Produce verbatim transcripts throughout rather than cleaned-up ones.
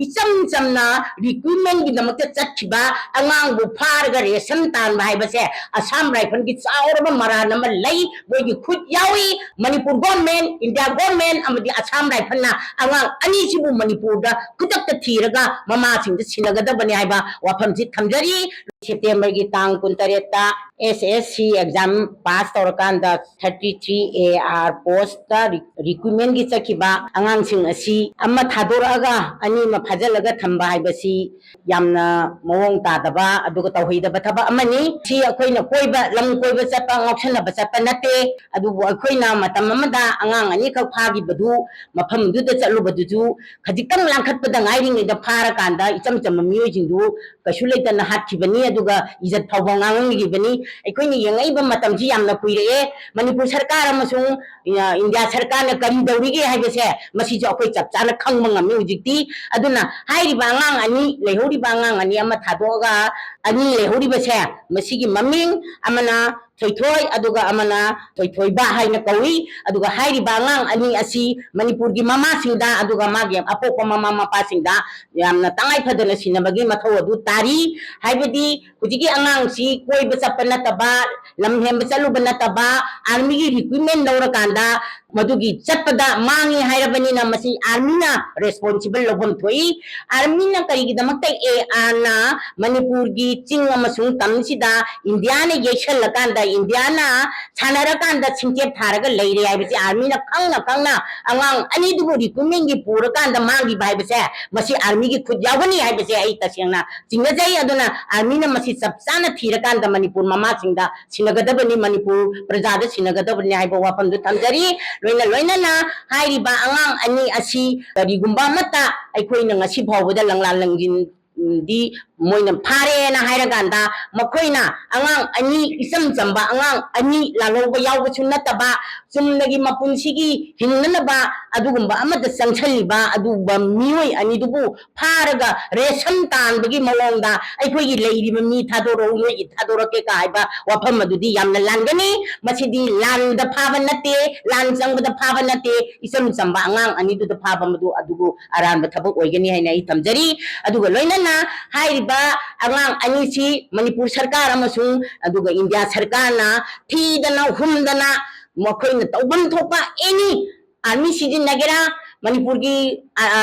ꯏꯆꯝ ꯆꯝꯅ ꯔꯤꯀ꯭ꯔꯨꯠꯃꯦꯟꯒꯤꯗꯃꯛꯇ ꯆꯠꯈꯤꯕ ꯑꯉꯥꯡꯕꯨ ꯐꯥꯔꯒ ꯔꯦꯁꯟ ꯇꯥꯟꯕ ꯍꯥꯏꯕꯁꯦ ꯑꯁꯥꯝ ꯔꯥꯏꯐꯜꯒꯤ ꯆꯥꯎꯔꯕ ꯃꯔꯥꯜ ꯑꯃ ꯂꯩ, ꯃꯣꯏꯒꯤ ꯈꯨꯠ ꯌꯥꯎꯏ꯫ ꯃꯅꯤꯄꯨꯔ ꯒꯣꯔꯃꯦꯟ, ꯏꯟꯗꯤꯌꯥ ꯒꯣꯔꯃꯦꯟ ꯑꯃꯗꯤ ꯑꯁꯥꯝ ꯔꯥꯏꯐꯜꯅ ꯑꯉꯥꯡ ꯑꯅꯤꯁꯤꯕꯨ ꯃꯅꯤꯄꯨꯔꯗ ꯈꯨꯗꯛꯇ ꯊꯤꯔꯒ ꯃꯃꯥꯁꯤꯡꯗ ꯁꯤꯟꯅꯒꯗꯕꯅꯤ ꯍꯥꯏꯕ ꯋꯥꯐꯝꯁꯤ ꯊꯝꯖꯔꯤ꯫ ꯁꯦꯞꯇꯦꯝꯕꯔꯒꯤ ꯇꯥꯡ ꯀꯨꯟꯇꯔꯦꯠꯇ S S C exam pass ꯇꯧꯔꯀꯥꯟꯗ thirty three A R post ꯔꯤꯀ꯭ꯔꯨꯠꯃꯦꯟꯒꯤ ꯆꯠꯈꯤꯕ ꯑꯉꯥꯡꯁꯤꯡ ꯑꯁꯤ ꯑꯃ ꯊꯥꯗꯣꯔꯛꯑꯒ ꯑꯅꯤ ꯑꯃ ꯐꯥꯖꯤꯜꯂꯒ ꯊꯝꯕ ꯍꯥꯏꯕꯁꯤ ꯌꯥꯝꯅ ꯃꯑꯣꯡ ꯇꯥꯗꯕ ꯑꯗꯨꯒ ꯇꯧꯍꯩꯗꯕ ꯊꯕꯛ ꯑꯃꯅꯤ꯫ ꯁꯤ ꯑꯩꯈꯣꯏꯅ ꯀꯣꯏꯕ, ꯂꯝ ꯀꯣꯏꯕ ꯆꯠꯄ, ꯉꯥꯎꯁꯟꯅꯕ ꯆꯠꯄ ꯅꯠꯇꯦ꯫ ꯑꯗꯨꯕꯨ ꯑꯩꯈꯣꯏꯅ ꯃꯇꯝ ꯑꯃꯗ ꯑꯉꯥꯡ ꯑꯅꯤꯈꯛ ꯐꯥꯈꯤꯕꯗꯨ, ꯃꯐꯝꯗꯨꯗ ꯆꯠꯂꯨꯕꯗꯨꯁꯨ ꯈꯖꯤꯛꯇꯪ ꯂꯥꯡꯈꯠꯄꯗ ꯉꯥꯏꯔꯤꯉꯩꯗ ꯐꯥꯔꯀꯥꯟꯗ ꯏꯆꯝ ꯆꯝꯕ ꯃꯤꯑꯣꯏꯁꯤꯡꯗꯨ ꯀꯩꯁꯨ ꯂꯩꯇꯅ ꯍꯥꯠꯈꯤꯕꯅꯤ꯫ ꯑꯗꯨꯒ ꯏꯖꯠ ꯐꯥꯎꯕ ꯉꯥꯡꯍꯟꯈꯤꯕꯅꯤ꯫ ꯑꯩꯈꯣꯏꯅ ꯌꯦꯡꯉꯛꯏꯕ ꯃꯇꯝꯁꯤ ꯌꯥꯝꯅ ꯀꯨꯏꯔꯛꯑꯦ꯫ ꯃꯅꯤꯄꯨꯔ ꯁꯔꯀꯥꯔ ꯑꯃꯁꯨꯡ, ꯑ, ꯏꯟꯗꯤꯌꯥ ꯁꯔꯀꯥꯔꯅ ꯀꯔꯤ ꯇꯧꯔꯤꯒꯦ ꯍꯥꯏꯕꯁꯦ ꯃꯁꯤꯁꯨ ꯑꯩꯈꯣꯏ ꯆꯞ ꯆꯥꯅ ꯈꯪꯕ ꯉꯝꯃꯤ ꯍꯧꯖꯤꯛꯇꯤ꯫ ꯑꯗꯨꯅ ꯍꯥꯏꯔꯤꯕ ꯑꯉꯥꯡ ꯑꯅꯤ, ꯂꯩꯍꯧꯔꯤꯕ ꯑꯉꯥꯡ ꯑꯅꯤ ꯑꯃ ꯊꯥꯗꯣꯛꯑꯒ ꯑꯅꯤ ꯂꯩꯍꯧꯔꯤꯕꯁꯦ, ꯃꯁꯤꯒꯤ ꯃꯃꯤꯡ ꯑꯃꯅ ꯊꯣꯏꯊꯣꯏ, ꯑꯗꯨꯒ ꯑꯃꯅ ꯊꯣꯏꯊꯣꯏꯕ ꯍꯥꯏꯅ ꯀꯧꯏ꯫ ꯑꯗꯨꯒ ꯍꯥꯏꯔꯤꯕ ꯑꯉꯥꯡ ꯑꯅꯤ ꯑꯁꯤ ꯃꯅꯤꯄꯨꯔꯒꯤ ꯃꯃꯥꯁꯤꯡꯗ, ꯑꯗꯨꯒ ꯃꯥꯒꯤ ꯑꯄꯣꯛꯄ ꯃꯃꯥ ꯃꯄꯥꯁꯤꯡꯗ ꯌꯥꯝꯅ ꯇꯉꯥꯏ ꯐꯗꯅ ꯁꯤꯟꯅꯕꯒꯤ ꯃꯊꯧ ꯑꯗꯨ ꯇꯥꯔꯤ꯫ ꯍꯥꯏꯕꯗꯤ ꯍꯧꯖꯤꯛꯀꯤ ꯑꯉꯥꯡꯁꯤ ꯀꯣꯏꯕ ꯆꯠꯄ ꯅꯠꯇꯕ, ꯂꯝ ꯍꯦꯟꯕ ꯆꯠꯂꯨꯕ ꯅꯠꯇꯕ, ꯑꯥꯔꯃꯤꯒꯤ ꯔꯤꯀ꯭ꯔꯨꯠꯃꯦꯟ ꯂꯧꯔꯀꯥꯟꯗ ꯃꯗꯨꯒꯤ ꯆꯠꯄꯗ ꯃꯥꯡꯉꯤ ꯍꯥꯏꯔꯕꯅꯤꯅ ꯃꯁꯤ ꯑꯥꯔꯃꯤꯅ ꯔꯦꯁꯄꯣꯟꯁꯤꯕꯜ ꯂꯧꯐꯝ ꯊꯣꯛꯏ꯫ ꯑꯥꯔꯃꯤꯅ ꯀꯔꯤꯒꯤꯗꯃꯛꯇ ꯑꯦ ꯑꯥꯔꯅ ꯃꯅꯤꯄꯨꯔꯒꯤ ꯆꯤꯡ ꯑꯃꯁꯨꯡ ꯇꯝꯁꯤꯗ ꯏꯟꯗꯤꯌꯥꯅ ꯌꯩꯁꯜꯂꯀꯥꯟꯗ, ꯏꯟꯗꯤꯌꯥꯅ ꯁꯥꯟꯅꯔꯀꯥꯟꯗ ꯁꯤꯡꯆꯦꯞ ꯊꯥꯔꯒ ꯂꯩꯔꯦ ꯍꯥꯏꯕꯁꯤ ꯑꯥꯔꯃꯤꯅ ꯈꯪꯅ ꯈꯪꯅ ꯑꯉꯥꯡ ꯑꯅꯤꯗꯨꯕꯨ ꯔꯤꯀ꯭ꯔꯨꯠꯃꯦꯟꯒꯤ ꯄꯨꯔꯀꯥꯟꯗ ꯃꯥꯡꯈꯤꯕ ꯍꯥꯏꯕꯁꯦ ꯃꯁꯤ ꯑꯥꯔꯃꯤꯒꯤ ꯈꯨꯠ ꯌꯥꯎꯒꯅꯤ ꯍꯥꯏꯕꯁꯦ ꯑꯩ ꯇꯁꯦꯡꯅ ꯆꯤꯡꯅꯖꯩ꯫ ꯑꯗꯨꯅ ꯑꯥꯔꯃꯤꯅ ꯃꯁꯤ ꯆꯞ ꯆꯥꯅ ꯊꯤꯔꯀꯥꯟꯗ ꯃꯅꯤꯄꯨꯔ ꯃꯃꯥꯁꯤꯡꯗ ꯁꯤꯟꯅꯒꯗꯕꯅꯤ, ꯃꯅꯤꯄꯨꯔ ꯄ꯭ꯔꯖꯥꯗ ꯁꯤꯟꯅꯒꯗꯕꯅꯤ ꯍꯥꯏꯕ ꯋꯥꯐꯝꯗꯨ ꯊꯝꯖꯔꯤ꯫ ꯂꯣꯏꯅ ꯂꯣꯏꯅꯅ ꯍꯥꯏꯔꯤꯕ ꯑꯉꯥꯡ ꯑꯅꯤ ꯑꯁꯤ ꯀꯔꯤꯒꯨꯝꯕ ꯑꯃꯠꯇ ꯑꯩꯈꯣꯏꯅ ꯉꯁꯤ ꯐꯥꯎꯕꯗ ꯂꯪꯂꯥ ꯂꯪꯖꯤꯟ ꯎꯝ, ꯗꯤ ꯃꯣꯏꯅ ꯐꯥꯔꯦꯅ ꯍꯥꯏꯔꯀꯥꯟꯗ, ꯃꯈꯣꯏꯅ ꯑꯉꯥꯡ ꯑꯅꯤ, ꯏꯆꯝ ꯆꯝꯕ ꯑꯉꯥꯡ ꯑꯅꯤ, ꯂꯥꯜꯍꯧꯕ ꯌꯥꯎꯕꯁꯨ ꯅꯠꯇꯕ, ꯆꯨꯝꯅꯒꯤ ꯃꯄꯨꯟꯁꯤꯒꯤ ꯍꯤꯡꯅꯅꯕ ꯑꯗꯨꯒꯨꯝꯕ ꯑꯃꯗ ꯆꯪꯁꯜꯂꯤꯕ ꯑꯗꯨꯒꯨꯝꯕ ꯃꯤꯑꯣꯏ ꯑꯅꯤꯗꯨꯕꯨ ꯐꯥꯔꯒ ꯔꯦꯁꯟ ꯇꯥꯟꯕꯒꯤ ꯃꯑꯣꯡꯗ ꯑꯩꯈꯣꯏꯒꯤ ꯂꯩꯔꯤꯕ ꯃꯤ ꯊꯥꯗꯣꯔꯛꯎ, ꯅꯣꯏꯒꯤ ꯊꯥꯗꯣꯔꯛꯀꯦ ꯀ ꯍꯥꯏꯕ ꯋꯥꯐꯝ ꯑꯗꯨꯗꯤ ꯌꯥꯝꯅ ꯂꯥꯟꯒꯅꯤ꯫ ꯃꯁꯤꯗꯤ ꯂꯥꯟꯗ ꯐꯥꯕ ꯅꯠꯇꯦ, ꯂꯥꯟ ꯆꯪꯕꯗ ꯐꯥꯕ ꯅꯠꯇꯦ, ꯏꯆꯝ ꯆꯝꯕ ꯑꯉꯥꯡ ꯑꯅꯤꯗꯨꯗ ꯐꯥꯕ ꯃꯗꯨ ꯑꯗꯨꯕꯨ ꯑꯔꯥꯟꯕ ꯊꯕꯛ ꯑꯣꯏꯒꯅꯤ ꯍꯥꯏꯅ ꯑꯩ ꯊꯝꯖꯔꯤ꯫ ꯑꯗꯨꯒ ꯂꯣꯏꯅꯅ ꯍꯥꯏꯔꯤꯕ ꯑꯉꯥꯡ ꯑꯅꯤꯁꯤ ꯃꯅꯤꯄꯨꯔ ꯁꯔꯀꯥꯔ ꯑꯃꯁꯨꯡ ꯑꯗꯨꯒ ꯏꯟꯗꯤꯌꯥ ꯁꯔꯀꯥꯔꯅ ꯊꯤꯗꯅ ꯍꯨꯝꯗꯅ ꯃꯈꯣꯏꯅ ꯇꯧꯐꯝ ꯊꯣꯛꯄ ꯑꯦꯅꯤ ꯑꯥꯔꯃꯤ ꯁꯤꯖꯤꯟꯅꯒꯦꯔꯥ, ꯃꯅꯤꯄꯨꯔꯒꯤ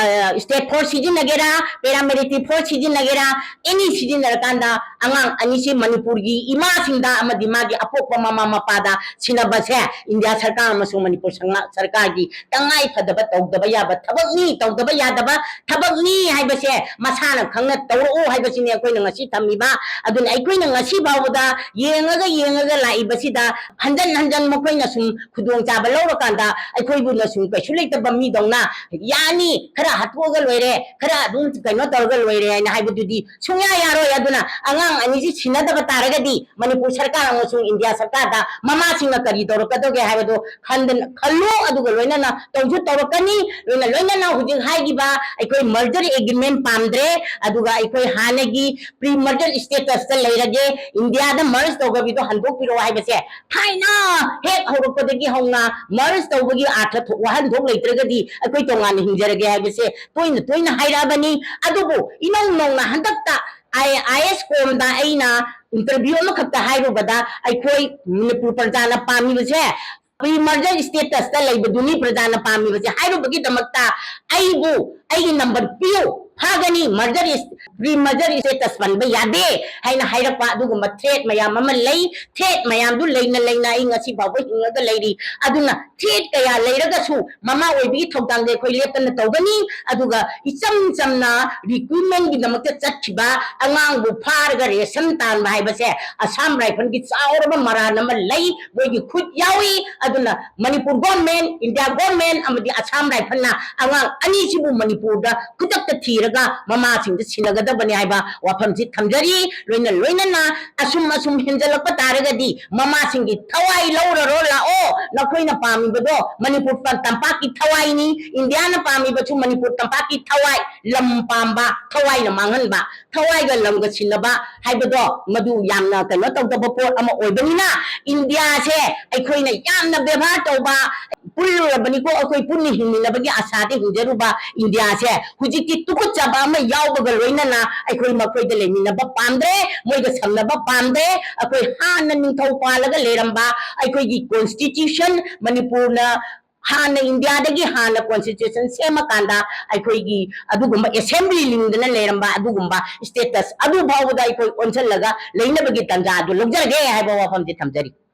ꯁ꯭ꯇꯦꯠ ꯐꯣꯔꯁ ꯁꯤꯖꯤꯟꯅꯒꯦꯔꯥ, ꯄꯦꯔꯥꯃꯤꯂꯤꯇꯔꯤ ꯐꯣꯔꯁ ꯁꯤꯖꯤꯟꯅꯒꯦꯔꯥ, ꯑꯦꯅꯤ ꯁꯤꯖꯤꯟꯅꯔꯀꯥꯟꯗ ꯑꯉꯥꯡ ꯑꯅꯤꯁꯤ ꯃꯅꯤꯄꯨꯔꯒꯤ ꯏꯃꯥꯁꯤꯡꯗ ꯑꯃꯗꯤ ꯃꯥꯒꯤ ꯑꯄꯣꯛꯄ ꯃꯃꯥ ꯃꯄꯥꯗ ꯁꯤꯟꯅꯕꯁꯦ ꯏꯟꯗꯤꯌꯥ ꯁꯔꯀꯥꯔ ꯑꯃꯁꯨꯡ ꯃꯅꯤꯄꯨꯔ ꯁꯪꯅ-, ꯁꯔꯀꯥꯔꯒꯤ ꯇꯉꯥꯏ ꯐꯗꯕ ꯇꯧꯗꯕ ꯌꯥꯕ ꯊꯕꯛꯅꯤ, ꯇꯧꯗꯕ ꯌꯥꯗꯕ ꯊꯕꯛꯅꯤ ꯍꯥꯏꯕꯁꯦ ꯃꯁꯥꯅ ꯈꯪꯅ ꯇꯧꯔꯛꯎ ꯍꯥꯏꯕꯁꯤꯅꯤ ꯑꯩꯈꯣꯏꯅ ꯉꯁꯤ ꯊꯝꯃꯤꯕ꯫ ꯑꯗꯨꯅ ꯑꯩꯈꯣꯏꯅ ꯉꯁꯤ ꯐꯥꯎꯕꯗ ꯌꯦꯡꯉꯒ ꯌꯦꯡꯉꯒ ꯂꯥꯛꯏꯕꯁꯤꯗ ꯍꯟꯖꯟ ꯍꯟꯖꯟ ꯃꯈꯣꯏꯅ ꯁꯨꯝ ꯈꯨꯗꯣꯡꯆꯥꯕ ꯂꯧꯔꯀꯥꯟꯗ ꯑꯩꯈꯣꯏꯕꯨꯅ ꯁꯨꯝ ꯀꯩꯁꯨ ꯂꯩꯇꯕ ꯃꯤꯗꯧꯅ ꯌꯥꯅꯤ, ꯈꯔ ꯍꯥꯠꯇꯣꯛꯑꯒ ꯂꯣꯏꯔꯦ, ꯈꯔ ꯑꯗꯨꯝ ꯀꯩꯅꯣ ꯇꯧꯔꯒ ꯂꯣꯏꯔꯦ ꯍꯥꯏꯅ ꯍꯥꯏꯕꯗꯨꯗꯤ ꯁꯨꯡꯌꯥ ꯌꯥꯔꯣꯏ꯫ ꯑꯗꯨꯅ ꯑꯉꯥꯡ ꯑꯅꯤꯁꯤ ꯁꯤꯟꯅꯗꯕ ꯇꯥꯔꯒꯗꯤ ꯃꯅꯤꯄꯨꯔ ꯁꯔꯀꯥꯔ ꯑꯃꯁꯨꯡ ꯏꯟꯗꯤꯌꯥ ꯁꯔꯀꯥꯔꯗ ꯃꯃꯥꯁꯤꯡꯅ ꯀꯔꯤ ꯇꯧꯔꯛꯀꯗꯒꯦ ꯍꯥꯏꯕꯗꯨ ꯈꯟꯗꯅ, ꯈꯜꯂꯨ, ꯑꯗꯨꯒ ꯂꯣꯏꯅꯅ ꯇꯧꯁꯨ ꯇꯧꯔꯛꯀꯅꯤ꯫ ꯂꯣꯏꯅ ꯂꯣꯏꯅꯅ ꯍꯧꯖꯤꯛ ꯍꯥꯏꯈꯤꯕ ꯑꯩꯈꯣꯏ merger agreement ꯄꯥꯝꯗ꯭ꯔꯦ, ꯑꯗꯨꯒ ꯑꯩꯈꯣꯏ ꯍꯥꯟꯅꯒꯤ pre merger status ꯇ ꯂꯩꯔꯒꯦ, ꯏꯟꯗꯤꯌꯥꯗ merge ꯇꯧꯈ꯭ꯔꯕꯤꯗꯣ ꯍꯟꯗꯣꯛꯄꯤꯔꯛꯑꯣ ꯍꯥꯏꯕꯁꯦ ꯊꯥꯏꯅ ꯍꯦꯛ ꯍꯧꯔꯛꯄꯗꯒꯤ ꯍꯧꯅ merge ꯇꯧꯕꯒꯤ ꯑꯥꯔꯊ ꯊꯣꯛ-, ꯋꯥꯍꯟꯊꯣꯛ ꯂꯩꯇ꯭ꯔꯒꯗꯤ ꯑꯩꯈꯣꯏ ꯇꯣꯉꯥꯟꯅ ꯍꯤꯡꯖꯔꯒꯦ ꯍꯥꯏꯕꯁꯦ ꯇꯣꯏꯅ ꯇꯣꯏꯅ ꯍꯥꯏꯔꯛꯑꯕꯅꯤ꯫ ꯑꯗꯨꯕꯨ ꯏꯅꯧ ꯅꯧꯅ ꯍꯟꯗꯛꯇ ꯑꯥꯏ ꯑꯦꯁ ꯀꯣꯝꯗ ꯑꯩꯅ interview ꯑꯃꯈꯛꯇ ꯍꯥꯏꯔꯨꯕꯗ ꯑꯩꯈꯣꯏ ꯃꯅꯤꯄꯨꯔ ꯄ꯭ꯔꯖꯥꯅ ꯄꯥꯝꯃꯤꯕꯁꯦ pre merger status ꯇ ꯂꯩꯕꯗꯨꯅꯤ ꯄ꯭ꯔꯖꯥꯅ ꯄꯥꯝꯃꯤꯕꯁꯦ ꯍꯥꯏꯔꯨꯕꯒꯤꯗꯃꯛꯇ ꯑꯩꯕꯨ ꯑꯩꯒꯤ number ꯄꯤꯌꯨ, ꯐꯥꯒꯅꯤ, merger is-, pre merger status ꯄꯟꯕ ꯌꯥꯗꯦ ꯍꯥꯏꯅ ꯍꯥꯏꯔꯛꯄ ꯑꯗꯨꯒꯨꯝꯕ threat ꯃꯌꯥꯝ ꯑꯃ ꯂꯩ꯫ Threat ꯃꯌꯥꯝꯗꯨ ꯂꯩꯅ ꯂꯩꯅ ꯑꯩ ꯉꯁꯤ ꯐꯥꯎꯕ ꯍꯤꯡꯉꯒ ꯂꯩꯔꯤ꯫ ꯑꯗꯨꯅ threat ꯀꯌꯥ ꯂꯩꯔꯒꯁꯨ ꯃꯃꯥ ꯑꯣꯏꯕꯒꯤ ꯊꯧꯗꯥꯡꯗꯤ ꯑꯩꯈꯣꯏ ꯂꯦꯞꯇꯅ ꯇꯧꯒꯅꯤ꯫ ꯑꯗꯨꯒ ꯏꯆꯝ ꯆꯝꯅ recruitment ꯒꯤꯗꯃꯛꯇ ꯆꯠꯈꯤꯕ ꯑꯉꯥꯡꯕꯨ ꯐꯥꯔꯒ ꯔꯦꯁꯟ ꯇꯥꯟꯕ ꯍꯥꯏꯕꯁꯦ ꯑꯁꯥꯝ ꯔꯥꯏꯐꯜꯒꯤ ꯆꯥꯎꯔꯕ ꯃꯔꯥꯟ ꯑꯃ ꯂꯩ, ꯃꯣꯏꯒꯤ ꯈꯨꯠ ꯌꯥꯎꯏ꯫ ꯑꯗꯨꯅ ꯃꯅꯤꯄꯨꯔ government, ꯏꯟꯗꯤꯌꯥ government ꯑꯃꯗꯤ ꯑꯁꯥꯝ ꯔꯥꯏꯐꯜꯅ ꯑꯉꯥꯡ ꯑꯅꯤꯁꯤꯕꯨ ꯃꯅꯤꯄꯨꯔꯗ ꯈꯨꯗꯛꯇ ꯊꯤꯔꯒ ꯃꯃꯥꯁꯤꯡꯗ ꯁꯤꯟꯅꯒꯗꯕ ꯍꯥꯏꯕ ꯋꯥꯐꯝꯁꯤ ꯊꯝꯖꯔꯤ꯫ ꯂꯣꯏꯅ ꯂꯣꯏꯅꯅ ꯑꯁꯨꯝ ꯑꯁꯨꯝ ꯍꯦꯟꯖꯜꯂꯛꯄ ꯇꯥꯔꯒꯗꯤ ꯃꯃꯥꯁꯤꯡꯒꯤ ꯊꯋꯥꯏ ꯂꯧꯔꯔꯣ ꯂꯥꯛꯑꯣ, ꯅꯈꯣꯏꯅ ꯄꯥꯝꯃꯤꯕꯗꯣ ꯃꯅꯤꯄꯨꯔ ꯄ-, ꯇꯝꯄꯥꯛꯀꯤ ꯊꯋꯥꯏꯅꯤ, ꯏꯟꯗꯤꯌꯥꯅ ꯄꯥꯝꯃꯤꯕꯁꯨ ꯃꯅꯤꯄꯨꯔ ꯇꯝꯄꯥꯛꯀꯤ ꯊꯋꯥꯏ, ꯂꯝ ꯄꯥꯝꯕ, ꯊꯋꯥꯏꯅ ꯃꯥꯡꯍꯟꯕ, ꯊꯋꯥꯏꯒ ꯂꯝꯒ ꯁꯤꯟꯅꯕ ꯍꯥꯏꯕꯗꯣ ꯃꯗꯨ ꯌꯥꯝꯅ ꯀꯩꯅꯣ ꯇꯧꯗꯕ ꯄꯣꯠ ꯑꯃ ꯑꯣꯏꯕꯅꯤꯅ ꯏꯟꯗꯤꯌꯥꯁꯦ ꯑꯩꯈꯣꯏꯅ ꯌꯥꯝꯅ ꯕꯦꯕꯥꯔ ꯇꯧꯕ, ꯄꯨꯜꯂꯨꯔꯕꯅꯤꯀꯣ, ꯑꯩꯈꯣꯏ ꯄꯨꯟꯅ ꯍꯤꯡꯃꯤꯟꯅꯕꯒꯤ ꯑꯁꯥꯗ ꯍꯤꯡꯖꯔꯨꯕ ꯏꯟꯗꯤꯌꯥꯁꯦ ꯍꯧꯖꯤꯛꯇꯤ ꯇꯨꯀꯠꯆꯕ ꯑꯃ ꯌꯥꯎꯕꯒ ꯂꯣꯏꯅꯅ ꯑꯩꯈꯣꯏ ꯃꯈꯣꯏꯗ ꯂꯩꯃꯤꯟꯅꯕ ꯄꯥꯝꯗ꯭ꯔꯦ, ꯃꯣꯏꯒ ꯁꯝꯅꯕ ꯄꯥꯝꯗ꯭ꯔꯦ꯫ ꯑꯩꯈꯣꯏ ꯍꯥꯟꯅ ꯅꯤꯡꯊꯧ ꯄꯥꯜꯂꯒ ꯂꯩꯔꯝꯕ ꯑꯩꯈꯣꯏꯒꯤ constitution, ꯃꯅꯤꯄꯨꯔꯅ ꯍꯥꯟꯅ ꯏꯟꯗꯤꯌꯥꯗꯒꯤ ꯍꯥꯟꯅ constitution ꯁꯦꯝꯃꯀꯥꯟꯗ ꯑꯩꯈꯣꯏꯒꯤ ꯑꯗꯨꯒꯨꯝꯕ assembly ꯂꯤꯡꯗꯅ ꯂꯩꯔꯝꯕ ꯑꯗꯨꯒꯨꯝꯕ status ꯑꯗꯨ ꯐꯥꯎꯕꯗ ꯑꯩꯈꯣꯏ ꯑꯣꯟꯁꯤꯜꯂꯒ ꯂꯩꯅꯕꯒꯤ ꯇꯥꯟꯖꯥ ꯑꯗꯨ ꯂꯧꯖꯔꯒꯦ ꯍꯥꯏꯕ ꯋꯥꯐꯝꯁꯤ ꯊꯝꯖꯔꯤ꯫